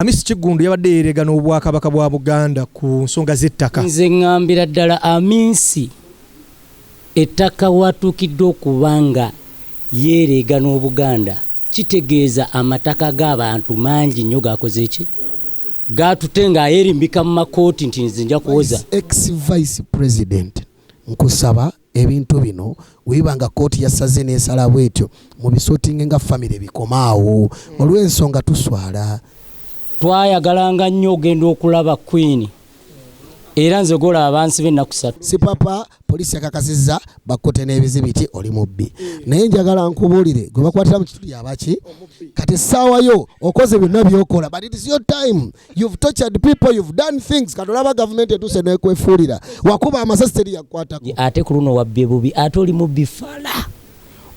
Amisi Kiggundu yabadde yeerega n'Obwakabaka bwa Buganda ku nsonga z'ettaka. Nze ŋŋambira ddala Aminsi ettaka w'atuukidde okuba nga yeereega n'Obuganda kitegeeza amataka g'abantu mangi nnyo g'akoze ki? G'atutte ng'ayerimbika mu makooti nti nze nja kuwoza. Ex vice president nkusaba ebintu bino webiba nga kooti yasaze nesala bwetyo mubisotinge nga family bikome awo olwensonga tuswala. Twayagalanga nnyo ogenda okulaba Queen era nze gwolaba bansiba ennaku satu. Sipapa poliisi yakakasizza bakkute n'ebizibiti oli mubbi naye njagala nkubuulire gwe bakwatira mu kituli abaki kati essaawa yo okoze byonna byokola but it is your time. You've tortured people, you've done things. Kati olaba gavumenti etuuse nekwefuulira wakuba amasasi teri yakukwatako. Ate ku luno wabbye bubi ate oli mubbi fala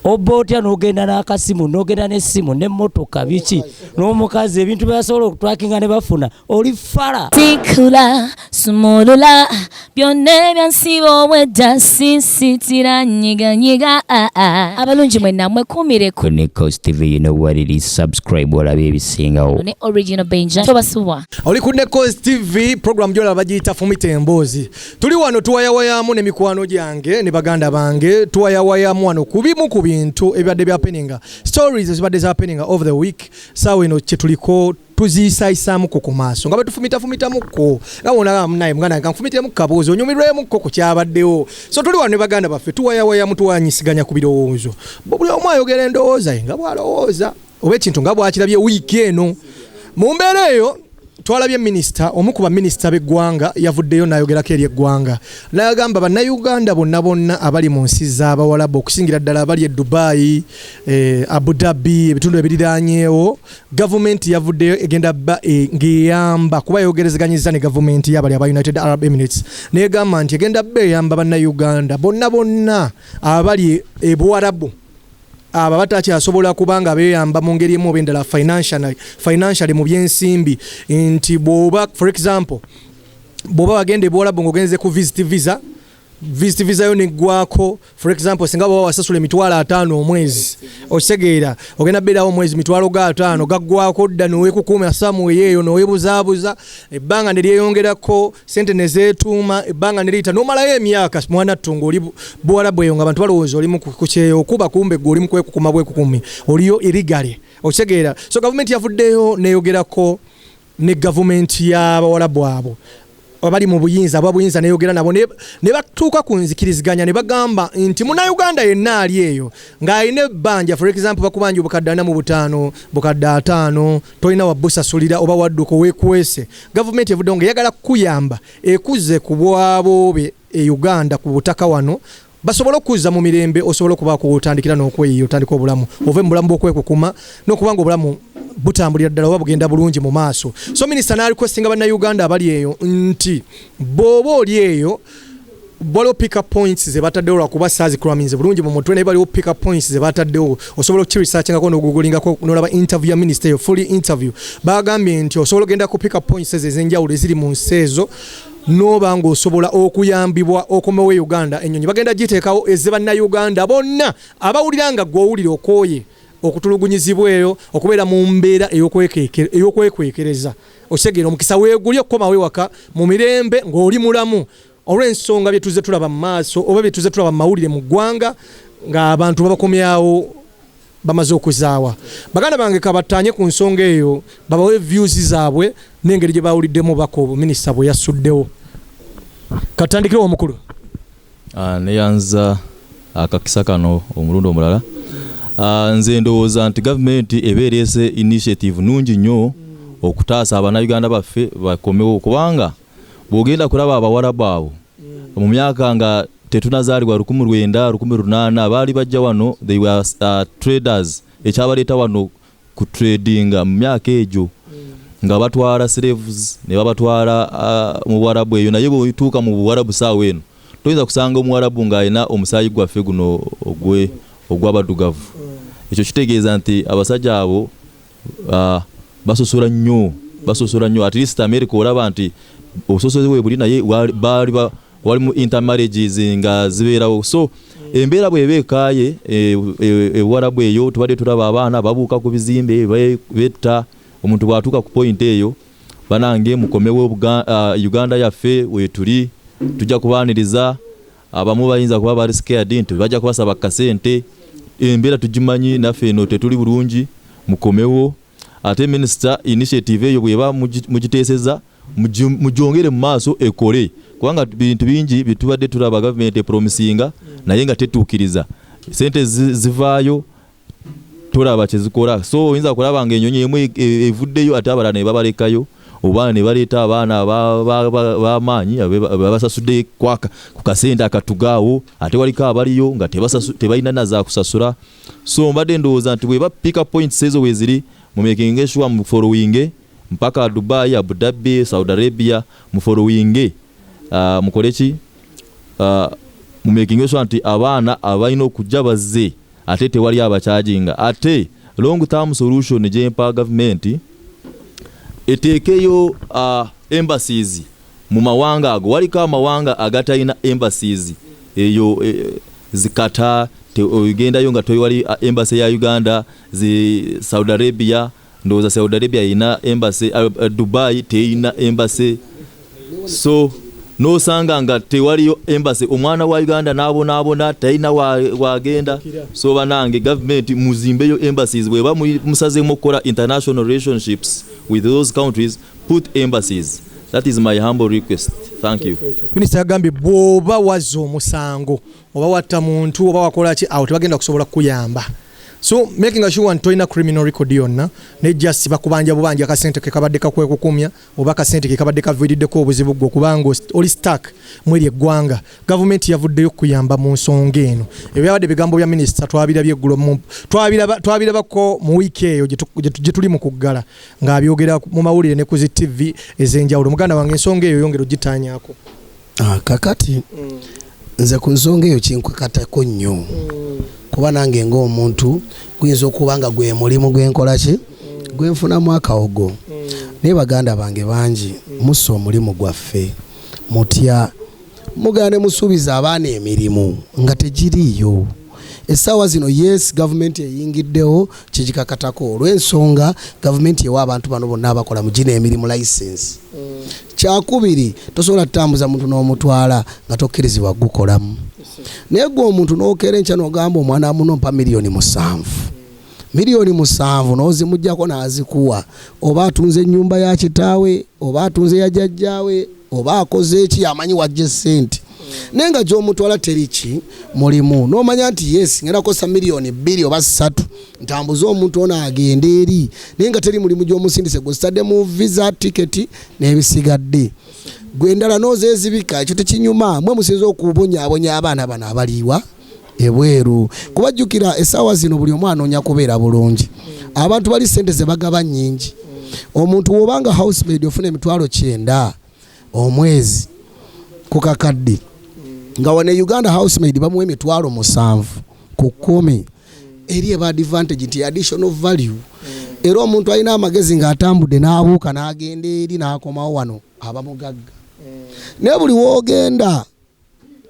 obba otya n'ogenda n'akasimu n'ogenda n'essimu n'emmotoka biki n'omukazi ebintu bye basobola okutwakinga ne bafuna oli fala. Tikula sumulula byonna ebyansiba obwedda sinsitira nyiganyiga ah, ah. Abalungi mwenna mwekuumireko. Ku Nichols TV, you know what it is, subscribe olabe ebisingawo. Ne original Benja tobasubwa. Oli ku Neco's TV program gyolaba bagiyita Fumita Emboozi. Tuli wano tuwayawayamu ne mikwano gyange ne baganda bange, tuwayawayamu wano ku bimu ku bintu ebibadde bya happeninga, stories ezibadde za happeninga over the week. Saawa eno kye tuliko tuziisayisaamuko ku maaso nga bwetufumitafumitamuko nga wona munaye muganda wange kanfumitiremu ku kabuuzi onyumirwemuko ku kyabaddewo. So tuli wano ne baganda baffe tuwayawayamu tuwanyisiganya ku birowoozo, buli omu ayogera endowooza ye nga bw'alowooza oba ekintu nga bw'akirabye wiiki eno. Mu mbeera eyo twalabye minisita, omu ku baminisita b'eggwanga yavuddeyo n'ayogerako eri eggwanga n'agamba bannayuganda bonna bonna abali mu nsi z'Abawalabu okusingira ddala abali e Dubai, Abu Dhabi, ebitundu ebiriraanyeewo, gavumenti yavuddeyo egenda bba ng'eyamba kuba yogerezeganyizza ne gavumenti y'abali aba United Arab Emirates n'egamba nti egenda bba eyamba bannayuganda bonna bonna abali e Buwarabu abo abatakyasobola kuba nga beeyamba mu ngeri emu oba endala financially mu byensimbi, nti bw'oba for example bw'oba wagenda e Buwarabu ng'ogenze ku visit visa, visit visa yo neggwako, for example singa bw'oba wasasula emitwalo ataano omwezi, okitegeera ogenda beerawo omwezi mitwalo ga ataano gaggwako dda noweekukuuma samu eyo nowebuzaabuza ebbanga ne lyeyongerako sente ne zeetuuma ebbanga ne liyita n'omalayo emyaka mwana ttu ng'oli Buwarabu eyo nga abantu balowooza oli ku kyeyo okuba kumbe gwe oli mu kwekukuma bwekukumi oliyo irigale, okitegeera. So gavumenti yavuddeyo neyogerako ne gavumenti y'Abawalabu abo abali mu buyinza aba buyinza neyogera nabo ne batuuka ku nzikiriziganya ne bagamba nti munnayuganda yenna ali eyo ng'alina ebbanja, for example bakubanja obukadde 45, bukadde 50, tolina wabusasulira oba wadduka weekwese, gavumenti evuddeyo ng'eyagala kukuyamba ekuze ku bwaboobe e Uganda ku butaka wano basobole okuzza mu mirembe osobole okubaako w'otandikira n'okweyiya otandika obulamu ove mu bulamu bw'okwekukuma n'okuba nga obulamu butambulira ddala oba bugenda bulungi mu maaso. So minisita n'arequestinga bannayuganda abali eyo nti bw'oba oli eyo waliwo pick up points ze bataddewo lwakuba saazikulaminze bulungi mu mutwe naye waliwo pick up points ze bataddewo osobola okukiresearchingako n'ogugulingako n'olaba interview ya minisita eyo fully interview. Bagambye nti osobola ogenda ku pick up points ezo ez'enjawulo eziri mu nsi ezo n'oba ng'osobola okuyambibwa okomewo e Uganda. Ennyonyi bagenda giteekawo eze bannayuganda bonna abawulira nga ggwe owulira okooye okutulugunyizibwa eyo okubeera mu mbeera ey'okwekwekereza, okitegeera omukisa weeguli okukomawo ewaka mu mirembe ng'oli mulamu olw'ensonga bye tuzze tulaba mu maaso oba bye tuzze tulaba mu mawulire mu ggwanga ng'abantu babakomyawo bamaze okuzaawa. Baganda bange kabattaanye ku nsonga eyo babawe views zaabwe n'engeri gye bawuliddemu obubaka obwo minisita bwe yasuddewo. Katandikirewo omukulu. Neyanza akakisa kano omulundi omulala. Nze ndowooza nti gavumenti eba ereese initiative nnungi nnyo okutaasa abannayuganda baffe bakomewo, kubanga bw'ogenda kulaba Abawarabu abo mu myaka nga tetunazaalibwa 1900 1800 baali bajja wano, they were traders. Ekyabaleeta wano ku tradinga mu myaka egyo nga batwala slaves ne babatwala mu Buwarabu eyo. Naye bw'otuuka mu Buwarabu saawa eno toyinza kusanga Omuwarabu ng'alina omusaayi gwaffe guno ogw'abaddugavu. Ekyo kitegeeza nti abasajja abo basosola nnyo, basosola nnyo. At least America olaba nti obusosoze bwe buli, naye baali walimu intermarriages nga zibeerawo. So embeera bw'eba ekaaye e Buwarabu eyo, tubadde tulaba abaana babuuka ku bizimbe betta. Omuntu bw'atuuka ku point eyo, banange mukomewo Uganda yaffe wetuli, tujja kubaaniriza. Abamu bayinza kuba bali scared nti bajja kubasaba kasente, embeera tugimanyi, naffe eno tetuli bulungi, mukomewo. Ate minisita, initiative eyo bweba mugiteeseza, mugyongere mu maaso ekole, kubanga bintu bingi byetubadde tulaba gavumenti epromisinga naye nga tetuukiriza. Sente zivaayo, tolaba kyezikola. So oyinza kulaba nga enyonyi emu evuddeyo, ate abalala ne babalekayo, oba ne baleeta abaana b'amaanyi babasasudde ku kasente akatugaawo, ate waliko abaliyo nga tebalina na za kusasula. So mbadde ndowooza nti bweba pick points ezo weziri, mu making sure mu following mpaka Dubai, Abu Dhabi, Saudi Arabia, mu following, mukole ki, mu making sure nti abaana abalina okujja bazze, ate tewali abakyajinga. Ate long term solution gyempa gavumenti, eteekeyo embassies mu mawanga ago. Waliko amawanga agatalina embassies eyo, zikata ogendayo nga tewali embassy ya Uganda. Zi Saudi Arabia, ndowooza Saudi Arabia erina embassy, Dubai teyina embassy. So nosanga nga tewaliyo embassy, omwana wa Uganda n'abonaabona, talina wagenda. So banange, gavumenti muzimbeyo embassies. Bweba musazeemu okukola international relationships with those countries, put embassies. That is my humble request. Thank you. Minisita yagambye bw'oba wazza omusango, oba watta muntu, oba wakola ki, awo tebagenda kusobola kukuyamba. So making sure nti tolina criminal record yonna, naye just bakubanja bubanja akasente ke kabadde kakwekukumya, oba akasente ke kabadde kaviiriddeko obuzibu gwe okubanga oli stuck mweri eggwanga. Gavumenti yavuddeyo okuyamba mu nsonga eno. Ebyo byabadde bigambo bya minisita, twabirabye eggulo, twabirabako mu wiiki eyo gye tuli mu kuggala, ng'abyogera mu mawulire ne ku zi TV ez'enjawulo. Muganda wange, ensonga eyo yongera ogitanyaako. Kakati nze ku nsonga eyo kinkwekatako nnyo, kuba nange ng'omuntu guyinza okuba nga gwe mulimu gwenkola ki, gwenfunamu akawogo. Naye baganda bange bangi mussa omulimu gwaffe mutya, mugenda ne musuubiza abaana emirimu nga tegiriiyo essaawa zino. Yes, gavumenti eyingiddewo, kigikakatako olw'ensonga gavumenti ewa abantu bano bonna abakola mu gino emirimu license. Kyakubiri, tosobola kutambuza muntu n'omutwala nga tokkirizibwa gukolamu. Naye gwe omuntu n'okeera enkya n'ogamba omwana muno, mpa 7 miliyoni, 7 miliyoni n'ozimugjako n'azikuwa, oba atunze ennyumba ya kitaawe, oba atunze ya jjajjaawe, oba akoze eki, amanyi wajja essente, naye nga gy'omutwala teri ki mulimu. N'omanya nti yes, ngenda kukozesa 2 miliyoni oba 3 ntambuze omuntu ono agende eri, naye nga teri mulimu gy'omusindise, gwe zitadde mu visa, tiketi n'ebisigadde, gwe endala n'ozeezibika. Ekyo tekinyuma. Mwe musinza okubonyaabonya abaana bano abaliiwa ebweru, kubajjukira essaawa zino buli omu anoonya kubeera bulungi. Abantu bali sente ze bagaba nnyingi. Omuntu wobanga housemaid ofuna 90,000 omwezi ku kakadde, nga wano e Uganda housemaid bamuwa 7,000 ku 10, eri eba advantage nti additional value. Era omuntu alina amagezi ng'atambudde n'abuuka n'agenda eri n'akomawo wano, aba mugagga. Naye buli woogenda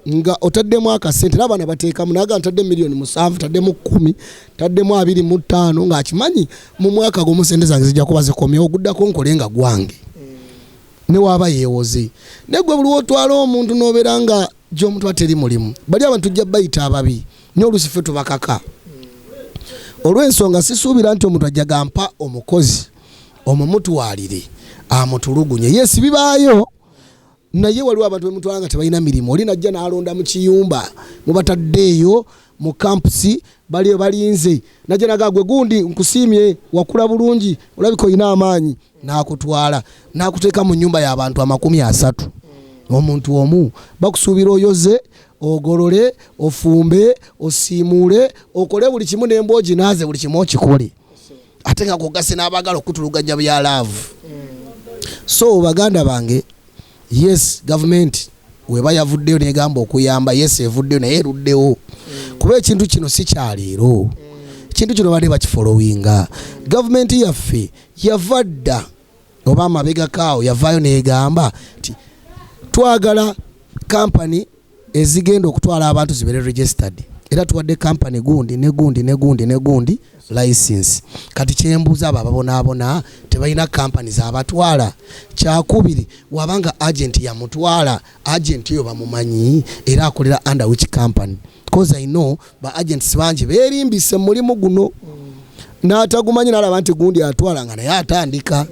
nga otaddemu akasente, n'abaana bateekamu, naga ntadde 7 miliyoni, taddemu 10, taddemu 25, ng'akimanyi mu mwaka gumu sente zange zijja kuba zikomyewo, oguddako nkole nga gwange, ne waaba yeewoze. Naye gwe buli wotwala omuntu n'obeera nga gy'omutwala teri mulimu, bali abantu tujja bayita ababi naye oluusi ffe tubakaka olw'ensonga sisuubira nti omuntu ajja gampa omukozi omumutwalire amutulugunye. Yes, bibaayo, naye waliwo abantu bemutwala nga tebalina mirimu. Oli najja n'alonda mu kiyumba, mubataddeeyo mu camps, baliyo balinze, najja naga gwe gundi nkusiimye, wakula bulungi, olabika olina amaanyi, n'akutwala n'akuteeka mu nyumba y'abantu 30, omuntu omu. Bakusuubira oyoze, ogolole, ofumbe, osiimuule, okole buli kimu, n'embwa oginaaze, buli kimu okikole, ate nga kugase n'abaagala okutuluganya bya love. So baganda bange, yes, gavumenti weba yavuddeyo negamba okuyamba, yes, evuddeyo, naye eruddewo, kuba ekintu kino si kyaleero. Ekintu kino badde bakifollowinga. Gavumenti yaffe yava dda oba amabegakaawo yavaayo negamba nti twagala kampani ezigenda okutwala abantu zibeere registered. Era tuwadde kampani gundi ne gundi ne gundi ne gundi license. Kati kyembuuza, abo ababonaabona tebalina kampani zabatwala? Kyakubiri, wabanga agent yamutwala, agent oyo bamumanyi era akolera under which company? Cause I know ba agents bangi beerimbise mu mulimu guno, n'atagumanyi, n'alaba nti gundi atwala nga naye atandika.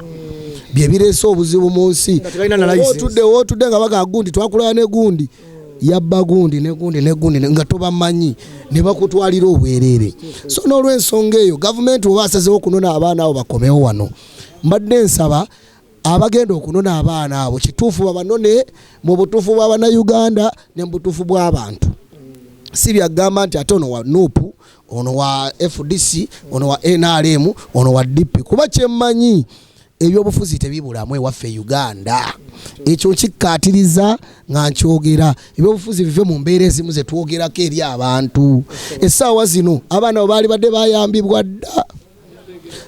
Bye bireese obuzibu mu nsi. Nga tebalina na license. Otudde wootudde nga baga gundi twakulaba ne gundi yabba gundi ne gundi ne gundi nga tobamanyi, ne bakutwalira obwereere. So n'olwensonga eyo, gavumenti oba asazewo okunona abaana abo bakomewo wano, mbadde nsaba abagenda okunona abaana abo kituufu babanone mu butuufu bw'abannayuganda ne mu butuufu bw'abantu, si byagamba nti ate ono wa NUP, ono wa FDC, ono wa NRM, ono wa DP. Kuba kyemmanyi, ebyobufuzi tebibulamu ewaffe Uganda. Ekyo nkikkaatiriza nga nkyogera. Ebyobufuzi bive mu mbeera ezimu zetwogerako eri abantu. Essaawa zino abaana bo baali badde bayambibwa dda,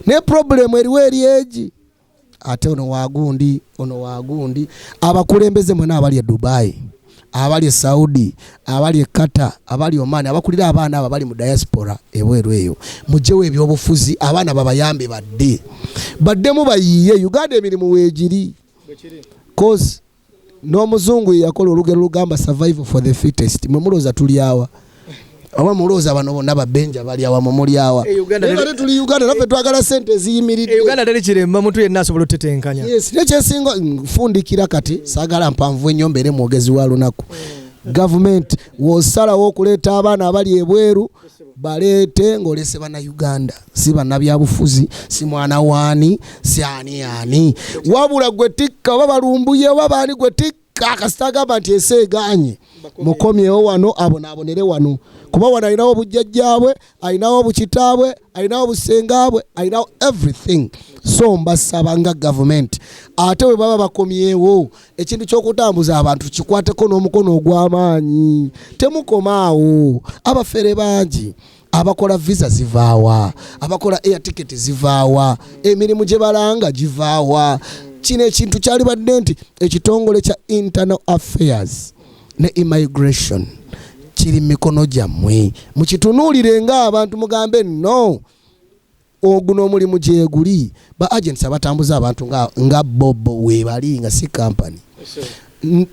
naye problemu eriwo eri egi, ate ono wagundi, ono wagundi. Abakulembeze mwena abali e Dubai, abali e Saudi, abali e Qatar, abali Oman, abakulira abaana abo abali mu diaspora ebweru eyo, mugyewo ebyobufuzi, abaana babayambe badde baddemu bayiiye Uganda. Emirimu weegiri, cause n'omuzungu yakola olugero lugamba "survival for the fittest". Mwe mulowooza tulyawa oba mulowooza bano bonna babenja balyawa? Mwe mulyawa? Eh, Uganda Naye ate tuli Uganda, naffe twagala sente eziyimiridde. E Uganda teri kiremba, muntu yenna asobola otetenkanya. Yes, nekyensinga nfundikira kati, saagala mpanvu ennyo, mbeere mwogezi wa lunaku. Gavumenti, wosalawo okuleeta abaana abali ebweru, baleete ng'olese bannayuganda, si bannabyabufuzi, si mwana waani, si ani ani, wabula gwe tikka oba balumbuye oba baani, gwe tikka kasita agamba nti ensi eganye, mukomyewo wano, abonaabonere wano, kuba wano alinawo obujjajjaabwe, alinawo obukitaabwe, alinawo obusengabwe, alinawo everything. So mbasaba nga gavumenti, ate bwe baba bakomyewo, ekintu ky'okutambuza abantu kikwateko n'omukono ogw'amaanyi. Temukomaawo, abafere bangi. Abakola visa zivaawa? Abakola air ticket zivaawa? Emirimu gye balanga givaawa? Kino ekintu kyalibadde nti ekitongole kya internal affairs ne immigration kiri mu mikono gyammwe, mukitunuulire ng'abantu, mugambe no oguno omulimu gyeguli. Ba agents abatambuza abantu nga bobo weebali nga si company.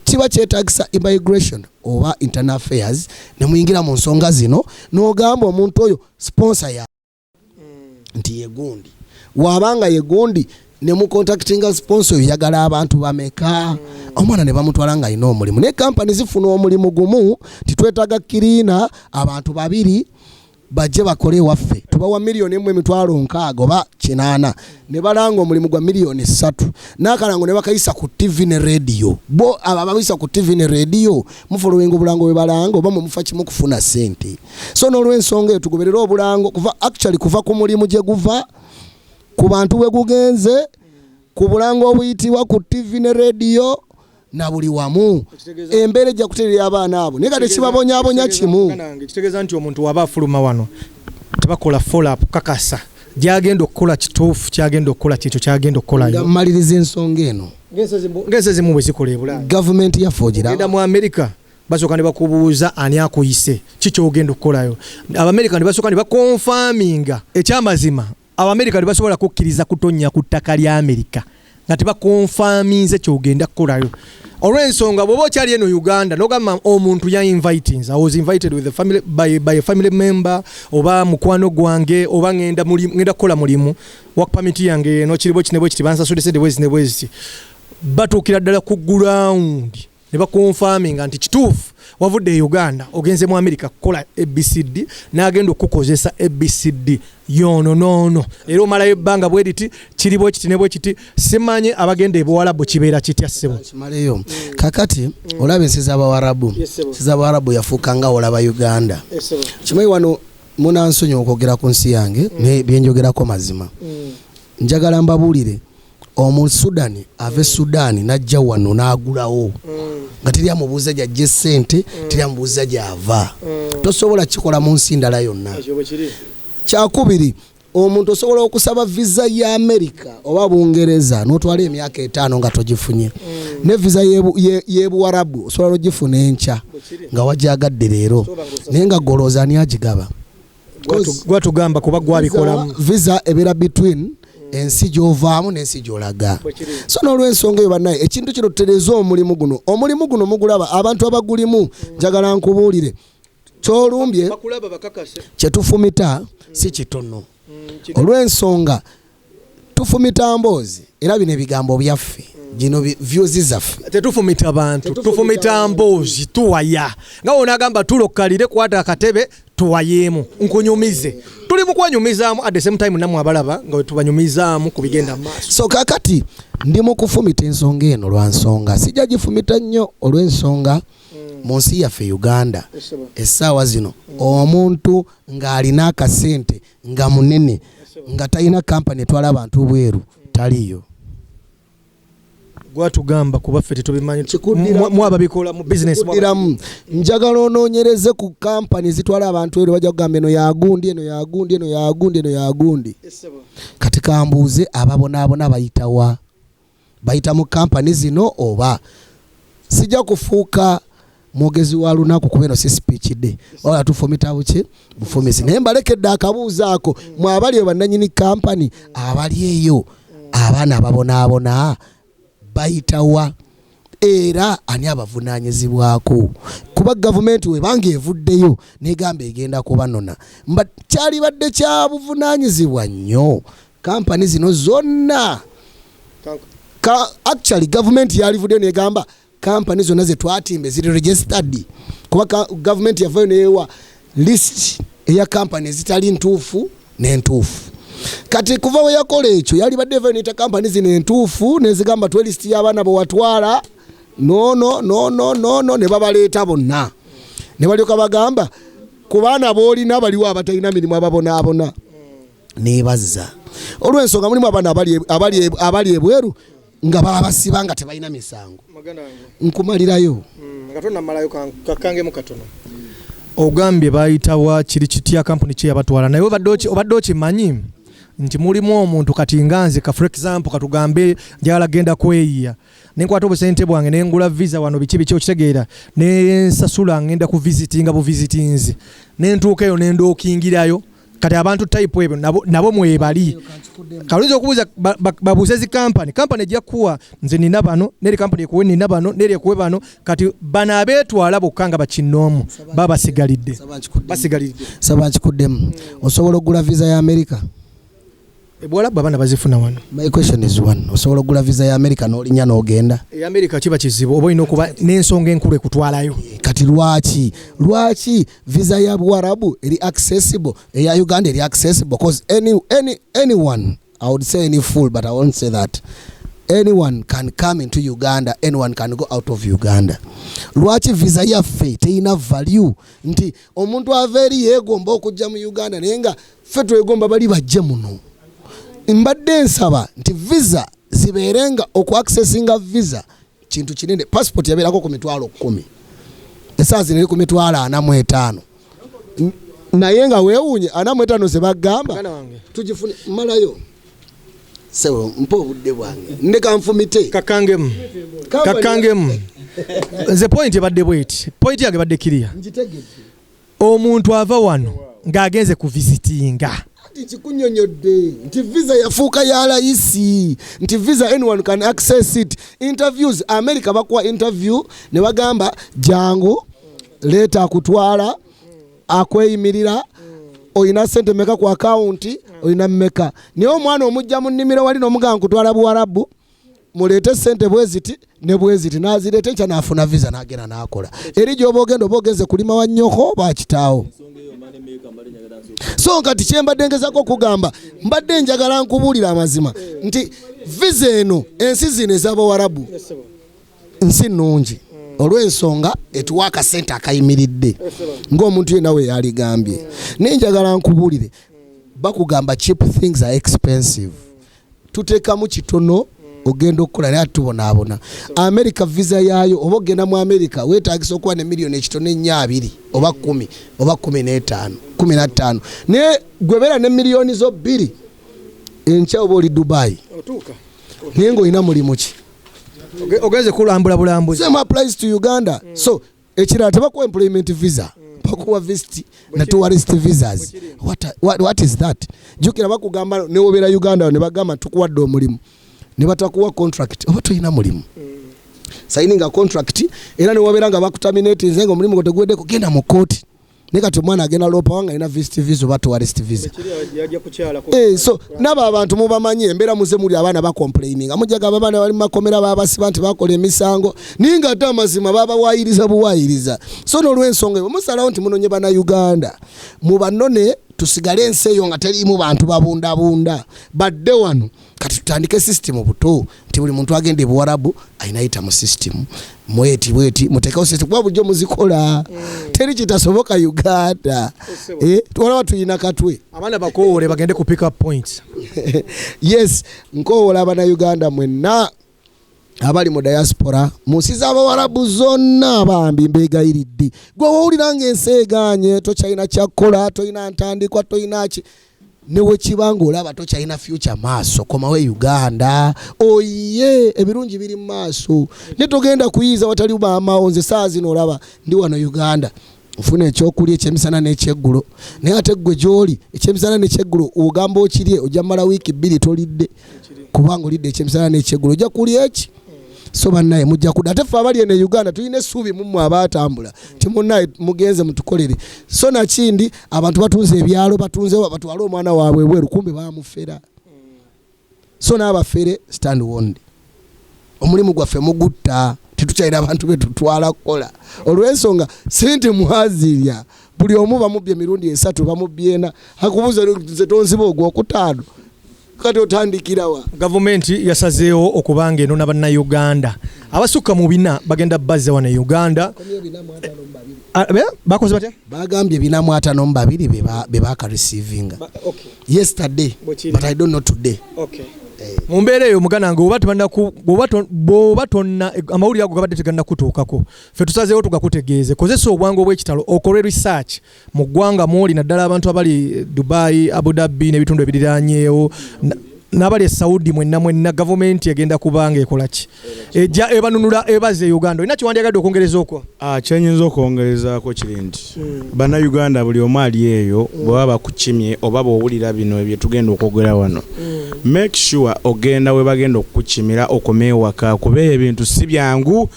Kiba kyetagisa immigration oba internal affairs ne muyingira mu nsonga zino, n'ogamba omuntu oyo sponsor ya nti yegundi, wabanga yegundi, ne mucontactinga sponsor oyo, yagala abantu bameka, omwana ne bamutwala nga alina omulimu. Naye kampani zifuna omulimu gumu, titwetaaga cleaner abantu babiri bajje bakole ewaffe, tubawa 1 760,000 oba 80, ne balanga omulimu gwa 3 miliyoni, n'akalango ne bakayisa ku TV ne rediyo. Bo abo ababisa ku TV ne rediyo, mufollowinga obulango bwe balanga oba mwe mufa kimu kufuna ssente? So n'olwensonga eyo, tugoberere obulango kuva actually kuva ku mulimu gye guva, ku bantu bwe gugenze, ku bulango obuyitibwa ku TV ne rediyo na buli wamu. Embeera ejja kuterera abaana abo, naye kati kibabonyaabonya kimu. Kitegeeza nti omuntu waba afuluma wano, tebakola follow up kakasa gyagenda okukola kituufu, kyagenda okukola kyekyo kyagenda Nga okukolayo. mmaliriza ensonga eno, Ng'ensi ezimu bwe zikola ebulaaya, gavumenti yaffe ogenda ogiraba? mu Amerika, basooka ne bakubuuza ani akuyise, ki kyogenda okukolayo. Abamerika ne basooka ne baconfirminga. Ekyamazima, Abamerika tebasobola kukkiriza kutonnya ku ttaka lya Amerika nga tebaconfirminze kyogenda kukolayo. Olw'ensonga bw'oba okyali eno Uganda nogamba omuntu ya invitinze, "I was invited with the family, by a family member oba mukwano gwange, oba ngenda kukola mulimu, work permit yange eno, kiri bwe kiti ne bwe kiti, bansasudde sente bwezi ne bwezi," batuukira ddala ku ground ne baconfirminga nti kituufu wavudde e Uganda ogenze mu America kukola ABCD, n'agenda okukozesa ABCD yono noono, era omalayo ebbanga bwe riti, kiri bwe kiti ne bwe kiti. Simanyi abagenda ebuwalabu kibeera kitya, ssebo. Kimaleyo. Kakati olaba ensi z'abawarabu, ensi z'abawarabu yafuuka nga olaba Uganda. Kimanyi wano munansonyiwa okwogera ku nsi yange, naye byenjogerako mazima. Njagala mbabuulire, Omusudani ava e Sudaani n'ajja wano n'agulawo nga teri amubuuza gyajja essente, teri amubuuza gyava. Tosobola kikola mu nsi ndala yonna. Kyakubiri, omuntu osobola okusaba visa ya Amerika oba Bungereza n'otwala emyaka 5 nga togifunye. Ne visa y'ebuwarabu osobola n'ogifuna enkya nga wajagadde leero, naye nga golooza ani agigaba? Gwatugamba kuba gwabikolamu. Visa ebeera between ensi gy'ovaamu n'ensi gy'olaga. So n'olwensonga eyo, bannaye, ekintu kino tutereeze omulimu guno. Omulimu guno mugulaba abantu abagulimu, njagala nkubuulire kyolumbye bakulaba bakakase. Kyetufumita si kitono, olw'ensonga tufumita mboozi, era bino ebigambo byaffe, gino views zaffe. Tetufumita bantu, tufumita mboozi, tuwaya nga wonaagamba tulokalire, kwata akatebe tuwayeemu, nkunyumize. Tuli mu kwanyumizaamu, at the same time nammwe abalaba nga wetubanyumizaamu ku bigenda mu maaso. So kakati ndi mu kufumita ensonga eno lwa nsonga sijja gifumita nnyo, olw'ensonga mu nsi yaffe Uganda essaawa zino omuntu ng'alina akasente nga munene nga talina kampani etwala abantu bweru taliyo. Gwatugamba kuba ffe tetubimanyi. Mwababikola mu business. Kikuddiramu, njagala onoonyereze ku kampani zitwala abantu ero, bajja kugamba eno yagundi, eno yagundi, eno yagundi, eno yagundi. Kati kambuuze, ababonaabona bayitawa? Bayita mu kampani zino oba? Sijja kufuuka mwogezi wa lunaku kuba eno si speech day, wala tufumita buki bufumisi, naye mbalekedde akabuuzo ako mwe abali eyo bannanyini kampani abali eyo, abaana ababonaabona bayitawa era ani abavunaanyizibwako? Kuba gavumenti webanga evuddeyo negamba egenda kubanona, mba kyalibadde kya buvunaanyizibwa nnyo kampani zino zonna. Actually gavumenti yalivuddeyo negamba kampani zonna zetwatimba ziri registered, kuba gavumenti yavayo neyewa list eya kampani ezitali ntuufu n'entuufu. Kati kuva we yakola ekyo, yalibadde evayo neyita kampani zino entuufu nezigamba tuwe list y'abaana bwe watwala, nono nono nono, ne babaleeta bonna ne balyoka bagamba ku baana b'olina baliwo abatalina mirimu ababonaabona, nebazza, olw'ensonga mulimu abaana abali ebweru nga babasiba nga tebalina misango. Muganda wange. Nkumalirayo. Nga tonamalayo, kakangemu katono. Ogambye bayitawa, kiri kitya, kampuni ki yabatwala? Naye obadde okimanyi nti mulimu omuntu kati nga nze, ka for example katugambe njagala genda kweyiya, nenkwata obusente bwange nengula visa wano, biki biki, okitegeera, nensasula, ngenda ku visitinga bu visitings, nentuuka eyo nendookingirayo. Kati abantu type ebyo nabo mwebali. Kaluyinza okubuuza babuuze zi kampani, kampani ejja kuwa nze nina bano, neri kampani ekuwe nina bano, neri ekuwe bano. Kati bano abeetwala bokka nga bakinnoomu baba basigalidde. Saba nkikuddemu. Basigalidde. Saba nkikuddemu. Osobola okugula visa ya America? Ebuwalabu abaana bazifuna wano. My question is one: osobola okugula visa ya America n'olinnya n'ogenda? E America kiba kizibu, oba olina okuba n'ensonga enkulu ekutwalayo. Kati lwaki visa ya Buwarabu eri accessible, eya Uganda eri accessible? Because anyone, I would say any fool, but I won't say that, anyone can come into Uganda, anyone can go out of Uganda. Lwaki visa yaffe teyina value nti omuntu ava eri yeegomba okujja mu Uganda, naye nga ffe twegomba bali bajje muno? Mbadde nsaba nti visa zibeere nga okuaccessinga visa kintu kinene. Passport yabeerako ku 100,000, esaawa zino eri ku 45,000. Naye nga weewuunye 45 ze bagamba Muganda wange. tugifune. Malayo sebo, mpa obudde bwange, ndeka nfumite. Kakangemu, kakangemu. Nze point ebadde bweti, point yange ebadde kiriya. Ngitegedde. Omuntu ava wano ng'agenze ku visitinga. Ati kikunyonyodde nti visa yafuuka ya layisi, nti visa anyone can access it. Interviews, America bakuwa interview ne bagamba jangu leeta akutwala akweyimirira, olina sente meka ku akawunti, olina mmeka? Naye omwana omujja mu nnimiro wali n'omugamba nkutwala Buwarabu, muleete sente bweziti ne bweziti, nazireeta, enkya naafuna visa n'agenda n'akola. Eri gy'oba ogenda, oba ogenze kulima wa nnyoko bakitaawo. So kati kyembadde ngezako okugamba, mbadde njagala nkubuulira amazima nti visa eno, ensi zino ez'Abawarabu nsi nnungi, olw'ensonga etuwa akasente akayimiridde ng'omuntu yenna we yaligambye. Naye njagala nkubuulire, bakugamba cheap things are expensive. Tuteekamu kitono ogenda okukola, naye ate tubonaabona. America visa yaayo, oba ogenda mu America weetagisa okuba ne miliyoni ekitono ennyo 20 oba 10 oba 15, 15, naye gwe beera ne miliyoni zo 2, enkya oba oli Dubai. Otuuka. Naye ng'olina mulimu ki? Ogenze kulambula bulambuzi. Same applies to Uganda. So ekirala, tebakuwa employment visa, bakuwa visit na tourist visas. What is that? Jjukira bakugamba newobeera Uganda ne bagamba tukuwadde omulimu, ne batakuwa contract, oba tolina mulimu. Signinga contract, era newabeera nga bakuterminatinze nga omulimu gwo teguweddeko, genda mu kooti. Naye kati omwana agenda loopa nga alina visit visa oba tourist visa. So nabo abantu mubamanyi, embeera muze muli abaana bacomplaininga, mujjaga abaana bali mu makomera, babasiba nti bakola emisango, naye nga ate amazima babawayiriza buwayiriza. So n'olwensonga eyo, musalawo nti munonye Bannayuganda, mubanone, tusigale ensi eyo nga teriimu bantu babundabunda, badde wano. Kati tutandike system buto nti buli muntu agenda ebuwarabu ayinayita mu system mweti bweti, mutekewo system, kuba bulijjo muzikola. Teri kitasoboka Uganda. Olaba tuyina katwe. Abaana bakoowole bagende ku pick up points. Yes, nkowoola Abannayuganda mwenna abali mu diaspora, mu nsi z'Abawarabu zonna, bambi mbeegayiridde, gwe wowulira ng'ensi eganye, tokyalina kyakkola, tolina ntandikwa, tolina ki, ne wekiba ng'olaba tokyalina future maaso, komawo e Uganda oyiye, ebirungi biri mu maaso. Ne togenda kuyiiza watali maamawo. Nze saa zino olaba ndi wano Uganda, nfuna ekyokulya ekyemisana n'ekyeggulo, naye ate ggwe gy'oli ekyemisana n'ekyeggulo ogamba okirye, ojja mala wiiki 2 tolidde, kubanga olidde ekyemisana n'ekyeggulo, ojja kulya eki? So bannaye, mujja kudda. Ate ffe abali eno e Uganda tulina essuubi mummwe abaatambula nti munnaye mugenze mutukolere. So nakindi, abantu batunze ebyalo, batunze batwale omwana waabwe ebweru, kumbe bamufera. So n'abafere, stand warned, omulimu gwaffe mugutta, tetukyalina abantu betutwala kukola, olw'ensonga si nti mwazirya. Buli omu bamubbye emirundi 3, bamubbye 4, akubuuza, nze tonziba ogwokutaano, kati otandikirawa? Gavumenti yasazeewo okubanga enona Bannayuganda abasukka mu 400, bagenda bazza wano e Uganda. Bakoze batya? Bagambye 452 be bakareceivinga yesterday, but I don't know today. Mu mbeera eyo, muganda wange, bw'oba bw'oba tonna, amawulire ago gabadde tegannakutuukako, ffe tusazeewo tugakutegeeze. Kozesa obwangu obw'ekitalo okole research mu ggwanga mwoli, naddala abantu abali Dubai, Abu Dhabi n'ebitundu ebiriranyeewo, n'abali e Saudi, mwenna mwenna, gavumenti egenda kubanga ekola ki, ejja ebanunula ebaze e Uganda. Olina kiwandyagadde okwongereza okwo? Kyenyinza okwongerezaako kiri nti Bannayuganda buli omu ali eyo, bwe baba bakukimye oba bw'owulira bino bye tugenda okwogera wano, make sure ogenda we bagenda okukukimira, okome ewaka, kuba ebintu si byangu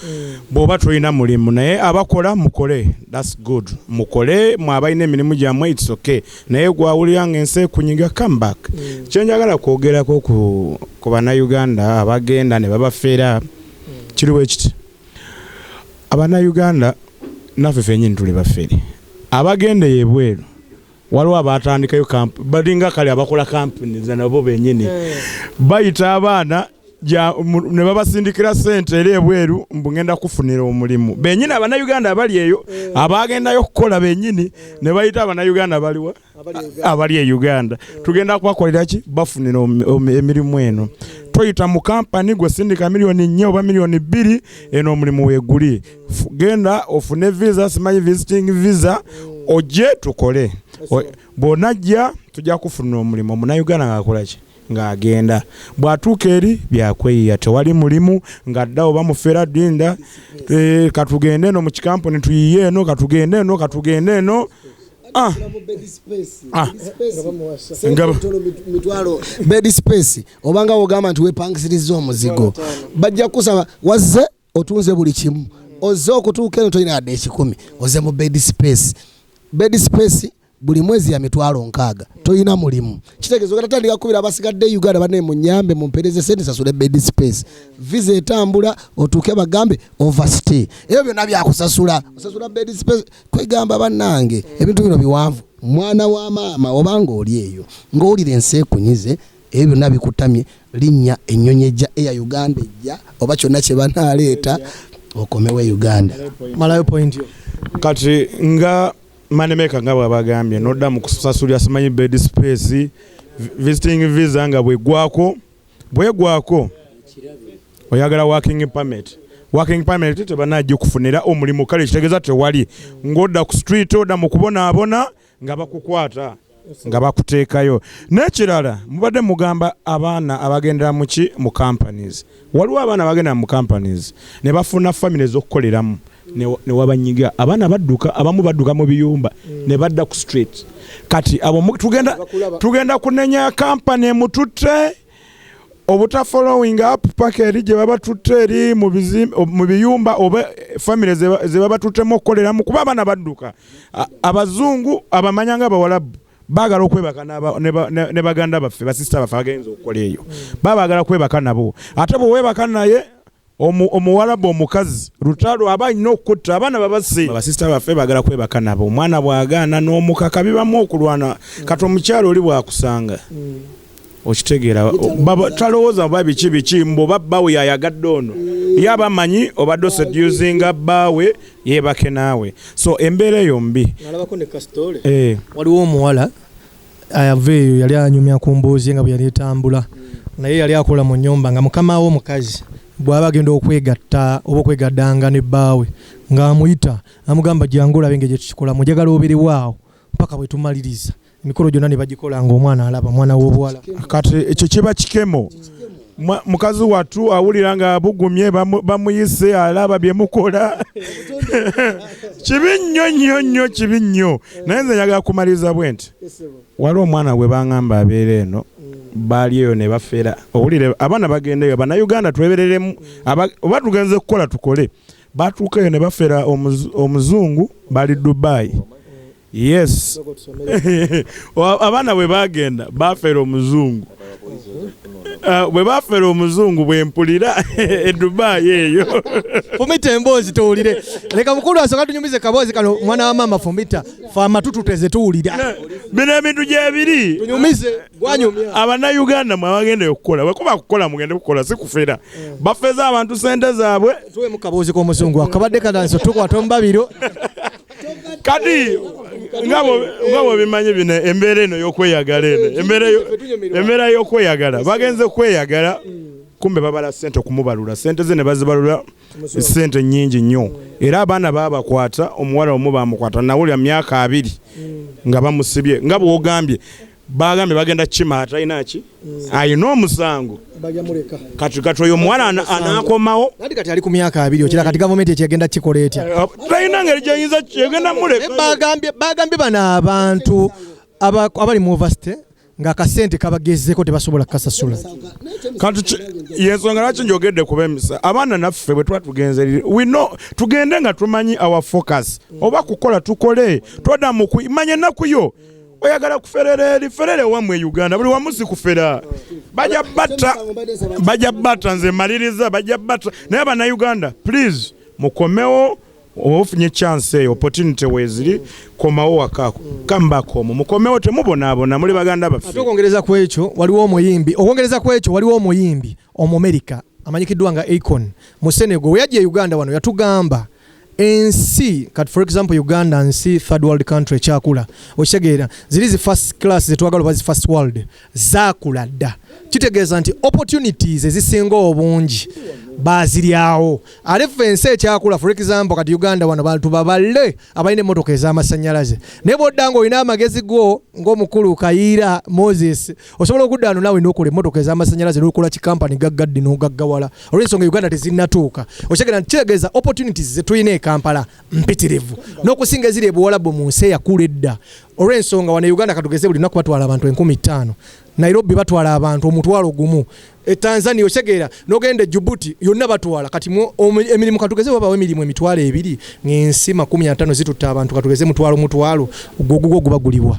bw'oba tolina mulimu. Naye abakola mukole, that's good, mukole. Mwe abalina emirimu gyammwe, it's okay, naye gwawulira ng'ensi ekunyiga, come back. Kyenjagala kwogerako ku Bannayuganda abagenda ne babafeera kiriwo ekiti: Abannayuganda naffe fenyini tuli bafere. Abagenda eyo ebweru, waliwo abatandikayo balinga kale abakola companies, nabo benyini bayita abaana ne babasindikira sente era ebweru, mbu ngenda kufunira omulimu. Benyini Abannayuganda abali eyo abagendayo okukola benyini ne bayita Abannayuganda baliwa abali e Uganda, tugenda kubakolera ki, bafunira emirimu eno. Toyita mu kampani, gwe sindika miliyoni 4 oba miliyoni 2, eno omulimu weeguli. Genda ofune visa, simanyi visiting visa, ojje tukole. Bw'onajja tujja kufunira omulimu. Omunnayuganda ng'akola ki? Ng'agenda, bw'atuuka eri byakweyiya, tewali mulimu, ng'addawo bamufera dinda. Katugende eno mu kikampuni tuyiye eno, katugende eno, katugende eno. Ah. Mitwalo bed space, obanga wogamba nti wepangisiriza omuzigo, bajja kusaba wazze otunze buli kimu, ozze okutuuka eno tolina yadde 100, ozze mu bed space. Bed space buli mwezi ya 60,000, tolina mulimu, kitegeeza ogenda tandika kukubira abasigadde e Uganda, banne munyambe mumpereze sente sasule bed space. Visa etambula otuuke bagambe overstay, ebyo byonna byakusasula, osasula bed space. Kwegamba bannange, ebintu bino biwanvu. Mwana wa maama, obanga oli eyo ng'owulira ensi ekunyize, ebyo byonna bikutamye, linnya ennyonyi ejja eya Uganda ejja oba kyonna kye banaaleeta, okomewo e Uganda. Malayo point yo. Kati nga Moneymaker nga bwabagambye, nodda mu kusasulira simanyi bed space, visiting visa nga bwegwako, bwegwako oyagala working permit. Working permit tebanajja kufunira omulimu, kale kitegeeza tewali, ng'odda ku street, odda mu kubonaabona nga bakukwata. Nga bakuteekayo. N'ekirala, mubadde mugamba abaana abagendera muki mu companies. Waliwo abaana abagendera mu companies ne bafuna family ez'okukoleramu ne wabanyiga. Abaana badduka, abamu badduka mu biyumba ne badda ku street. Kati abo tugenda kunenya kampani emututte obuta following up paka eri gye baba tutte eri mu biyumba oba family ze baba tuttemu okukoleramu, kuba abaana badduka. Abazungu abamanya nga Abawalabu baagala okwebaka ne baganda baffe, basisita baffe abagenza okukola eyo, baba baagala kwebaka nabo. Ate bwe weebaka naye omuwalabu omukazi lutalo aba alina okukutta abaana babase. Basisita baffe baagala kwebaka nabo, omwana bw'agaana n'omukaka bibamu okulwana. Kati omukyalo oli bw'akusanga okitegeera, talowooza oba biki biki, mbu oba bbaawe yayagadde ono, ye aba amanyi obadde oseducinga bbaawe yeebake naawe. So embeera eyo mbi. Nalabako ne kasitole. Waliwo omuwala ayava eyo yali anyumya ku mboozi ye nga bwe yali etambula, naye yali akola mu nnyumba nga mukama we omukazi bw'aba agenda okwegatta oba okwegaddanga ne bbaawe ng'amuyita amugamba, jangu olabe engeri gye tukikolamu, njagala obeerewo awo mpaka bwe tumaliriza emikolo gyonna, ne bagikola ng'omwana alaba, omwana w'obuwala. Kati ekyo kiba kikemo. Mukazi wattu awulira nga bugumye, bamuyise alaba bye mukola. Kibi nnyo nnyo nnyo, kibi nnyo. Naye nze njagala kumaliriza bwe nti, waliwo omwana gwe baŋŋamba abeera eno, baali eyo ne bafera. Owulire, abaana bagenda eyo, Bannayuganda twebereremu, oba tugenze kukola tukole. Batuuka eyo ne bafera omuzungu, bali Dubai. Yes, abaana bwe bagenda bafera omuzungu. Bwe bafera omuzungu, bwe mpulira e Dubai eyo. Fumita emboozi tuwulire. Leka mukulu asooka tunyumize kaboozi kano. Mwana wa maama, fumita, fe amatu tuteze tuwulira. Bino ebintu gyebiri. Tunyumize gwanyumya. Abannayuganda mwe abagenda okukola, bwekuba kukola mugende kukola, si kufera. Bafeza abantu sente zaabwe. Tuwemu kaboozi k'omuzungu ako kabadde katandise tukwata omubabiro. Kati nga bwebimanyi bino, embeera eno y'okweyagala, eno embeera y'okweyagala, bagenze kweyagala, kumbe babala sente, kumubalula sente ze ne bazibalula sente nyingi nnyo. Era abaana babakwata, omuwala omu bamukwata nawulira myaka 20 nga bamusibye, nga bwogambye bagambye bagenda kima atalina ki, ayina omusango. Bajamuleka. Kati oyo omuwala anaakomawo. Nati kati ali ku myaka 20, okira kati gavumenti ekyegenda kikola etya? Talina ngeri gyeyinza egenda muleka. Bagambye bano abantu abali mu overstay ng'akasente kabagezeko tebasobola kukasasula. Kati yensonga lwaki njogedde kuba emisa abaana naffe bwe tuba tugenze eri, we know, tugende nga tumanyi our focus, oba kukola tukole, todda mu manya ennaku yo. Oyagala kuferera eri, ferere wammwe e Uganda, buli wamu si kufera. Bajja batta, bajja batta. Nze maliriza, bajja batta. Naye Abannayuganda, please mukomewo. Oba ofunye chance eyo, opportunity weeziri, komawo waka, come back home, mukomewo, temubonaabona, muli baganda Ate baffe. Okwongereza ku ekyo, waliwo omuyimbi Omumerika amanyikiddwa nga Akon mu Senegal. We yajja e Uganda wano yatugamba ensi kati, for example, Uganda nsi third world country ekyakula, okitegeera? Ziri zi first class zetwagala oba zi first world zaakula dda. Kitegeeza nti opportunities ezisinga obungi baziryawo, ate ffe ensi ekyakula. For example, kati Uganda wano bantu babale abalina emmotoka ez'amasannyalaze, naye bwodda ng'olina amagezi go ng'omukulu Kayiira Moses, osobola okudda wano naawe n'okola emmotoka ez'amasannyalaze n'okola kikampani gaggadde n'ogaggawala, olw'ensonga Uganda tezinnatuuka. Okitegeera nti kitegeeza opportunities ze tulina e Kampala mpitirivu n'okusinga eziri ebuwalabu mu nsi eyakula edda, olw'ensonga wano e Uganda katugeze buli lunaku batwala abantu 5000, Nairobi batwala abantu 10,000, e Tanzania, okitegeera, n'ogenda e Djibouti yonna batwala. Kati emirimu katugeze wabawo emirimu 20,000 ng'ensi 50 zitutta abantu katugeze mutwalo mutwalo, ogwo ogugwo guba gulibwa.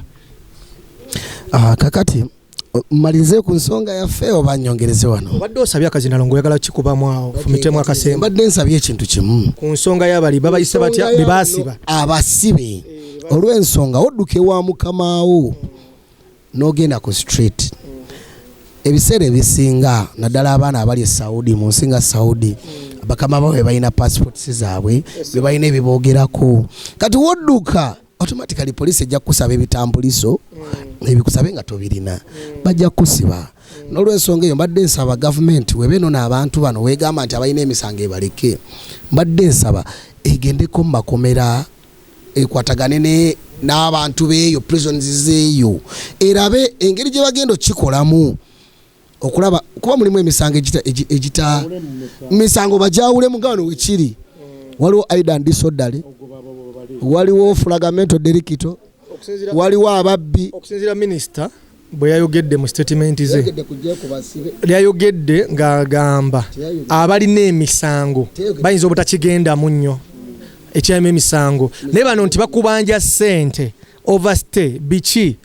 Kakati mmalirize ku nsonga yaffe oba nyongereze wano? Obadde osabye akazinalo ng'oyagala kikubamu awo, fumitemu akasemba. Mbadde nsabye ekintu kimu. Ku nsonga y'abali babayise batya be baasiba? Abasibe, olw'ensonga odduka ewa mukamaawo n'ogenda ku street, ebiseera ebisinga naddala abaana abali e Saudi, mu nsi nga Saudi, bakama baabwe balina passports zaabwe, be balina ebiboogerako. Kati wodduka, automatically police ejja kukusaba ebitambuliso, ebikusabe nga tobirina, bajja kukusiba. N'olwensonga eyo mbadde nsaba gavumenti weba enona abantu bano, wegamba nti abalina emisango ebaleke, mbadde nsaba egendeko mu makomera, ekwatagane ne N'abantu beeyo, prisons zeeyo, erabe engeri gye bagenda okikolamu okulaba kuba mulimu emisango egita misango bajawulemu nga wano wekiri. Waliwo idle and disorderly, waliwo flagrant delict, waliwo ababbi. Okusinziira minisita bwe yayogedde mu statement ze, yayogedde ng'agamba abalina emisango bayinza obutakigendamu nnyo ekyalimu emisango, naye bano nti bakubanja ssente, overstay, biki.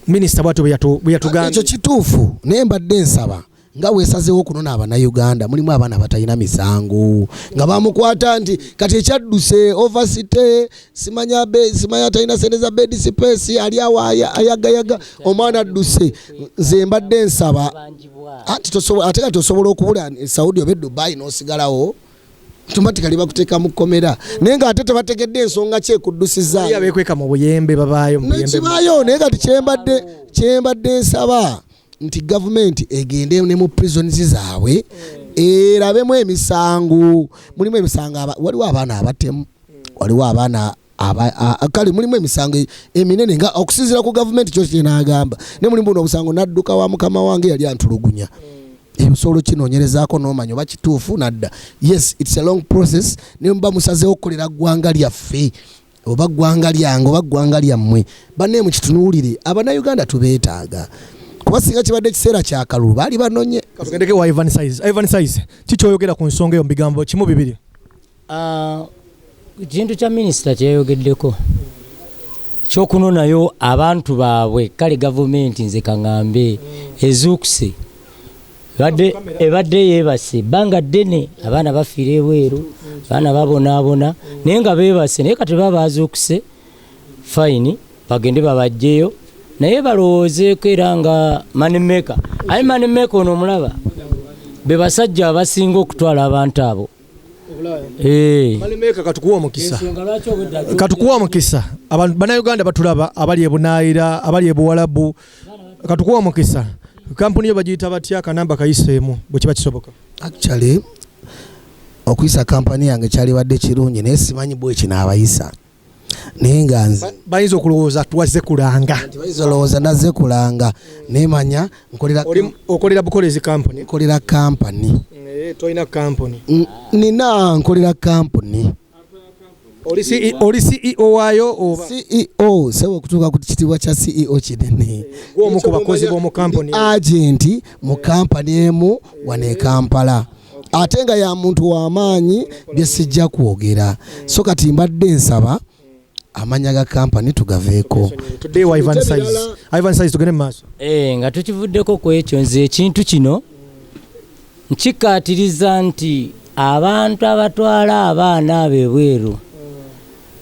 Minisita bwatyo bwe yatugambye. Ekyo kituufu, naye mbadde nsaba nga weesazeewo okunona Abannayuganda, mulimu abaana batalina misango nga bamukwata nti kati ekyadduse overstay, simanya simanya talina sente za bed space, ali awo ayagayaga, omwana adduse. Nze mbadde nsaba anti ate kati osobola okubula e Saudi oba e Dubai n'osigalawo, automatically bakuteeka mu kkomera, naye ng'ate tebategedde ensonga ki ekuddusizaayo. Waliyo abeekweka mu buyembe, babaayo mu buyembe. Nekibaayo, naye kati kyembadde nsaba nti gavumenti egende ne mu prisons zaabwe erabemu emisango. Mulimu emisango, waliwo abaana abatemu, waliwo abaana kale mulimu emisango eminene nga okusinziira ku gavumenti kyo kyenaagamba, ne mulimu buno obusango nadduka wa mukama wange yali antulugunya. Ebyo kinoonyerezaako n'omanya oba kituufu nadda. Yes, it's a long process, naye muba musazeewo okukolera ggwanga lyaffe oba ggwanga lyange oba ggwanga lyammwe, banne mukitunuulire. Abannayuganda tubeetaaga, kuba singa kibadde ekiseera kyakalulu baali banonye. Katugendeko wa Ivan Size. Ivan Size, kikyoyogera ku nsonga eyo mu bigambo kimu bibiri? Ah, ekintu kya minisita kyeyayogeddeko kyokunonayo abantu baabwe, kale gavumenti nze kaŋŋambe ezuukuse. Ebadde yeebase ebbanga ddene, abaana bafiira ebweru, abaana babonaabona naye nga beebase. Naye kati baba bazuukuse, fine, bagende babajjeyo, naye balowoozeeko era nga money maker. Aye money maker ono omulaba be basajja abasinga okutwala abantu abo. Eh. Money maker, katukuwa omukisa. Ensonga lwaki obwedda Katukuwa omukisa. Abantu Bannayuganda batulaba, abali e Bunaayira, abali e Buwalabu, katukuwa omukisa. Kampuni yo bagiyita batya? Akanamba kayiseemu bwe kiba kisoboka. Actually, okuyisa kampani yange kyalibadde kirungi, naye simanyi bwe kinaabayisa, naye nga nze Bayinza okulowooza tuwazze kulanga. Nti bayinza olowooza nazze kulanga, naye manya nkolera Okolera bukolezi kampuni? Nkolera kampani. Tolina kampuni? Nina, nkolera kampuni. Oli CEO waayo oba? CEO sebo, okutuuka ku kitiibwa kya CEO kinene. Gwomu ku bakozi b'omu kampuni? Agent mu kampani emu wano e Kampala, ate nga ya muntu w'amaanyi bye sijja kwogera. So kati mbadde nsaba amanya ga kampani tugaveeko. Tudde wa Ivan Size. Ivan Size, tugende mu maaso. Eh, nga tukivuddeko ku ekyo, nze ekintu kino nkikkaatiriza nti abantu abatwala abaana abo ebweru,